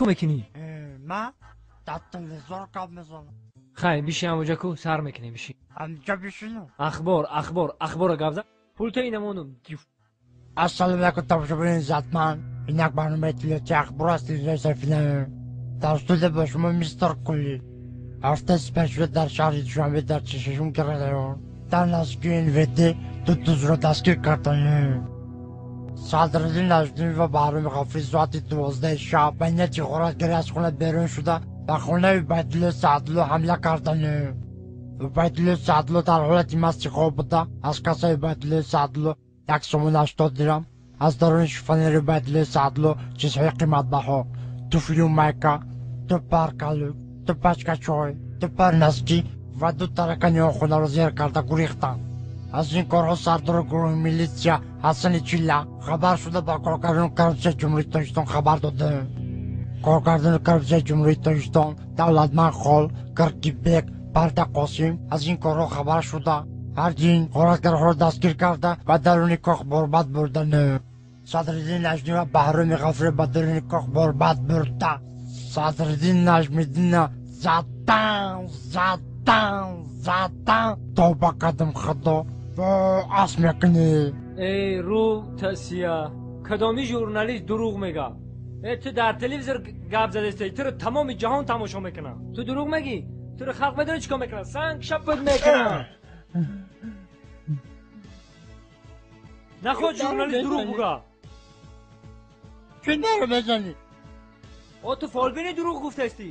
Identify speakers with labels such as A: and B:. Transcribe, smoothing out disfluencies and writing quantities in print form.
A: Чӣ мекунӣ?
B: Ма дар телевизор гап мезанам.
A: Хай, биши ҳамоҷа ку, сар мекунем, биши.
B: Ҳамҷа бишинам?
A: Ахбор, ахбор, ахбора гап зан. Пулта инамонум.
B: Ассалому алайкум, тамошобинони иззатманд. Ин як барномаи иттилоотии ахбор аст, телевизиони Сафина. Дар студия бо шумо мистер Кулли. Ҳафтаи сипаришуда дар шаҳри Душанбе дар 46 район дар наздикии НВД ду дузро дастгир карданд. Садриддин Наҷмиддин ва Баҳроми Ғафурӣ соати 12 шаб ба нияти ғоратгарӣ аз хона берун шуда ба хонаи Убайдулло Саъдулло ҳамла карданд. Убайдулло Саъдулло дар ҳолати масти хоб буда, аз кассаи Убайдулло Саъдулло 1 сомон 80 дирам, аз даруни шифонери Убайдулло Саъдулло чизҳои қиматбаҳо, туфлю майка, ду пар калӯк, ду пачка чой, ду пар носки ва ду таракани он хонаро зер карда гурехтанд. Аз ин корҳо сардори гурӯҳи милитсия Ҳасани Чилла хабар шуда ба коргардони коррупсияи Ҷумҳурии Тоҷикистон хабар доданд. Коргардони коррупсияи Ҷумҳурии Тоҷикистон Давлатманд Хол, Киркибек, Парда Қосим аз ин корҳо хабар шуда ҳардин ғоратгарҳоро дастгир карда ба даруни кох борбад бурданд. Садриддин Наҷмиддин ва Баҳроми Ғафурӣ ба даруни кох борбад бурда. Садриддин Наҷмиддинна задан, задан, задан, тавба кардам, худо, ас мекунӣ.
A: Эй, рӯ тасия, кадоми журналист дурӯғ мега? Э, ту дар телевизор гап задастӣ, туро тамоми ҷаҳон тамошо мекунад. Ту дурӯғ мегӣ? Туро халқ медонӣ чӣ кор мекунад? Санг шапат мекунад. Нахоҳ журналист дурӯғ буга.
B: Чӣ наро мезанӣ?
A: О, ту фолбини дурӯғ гуфтастӣ.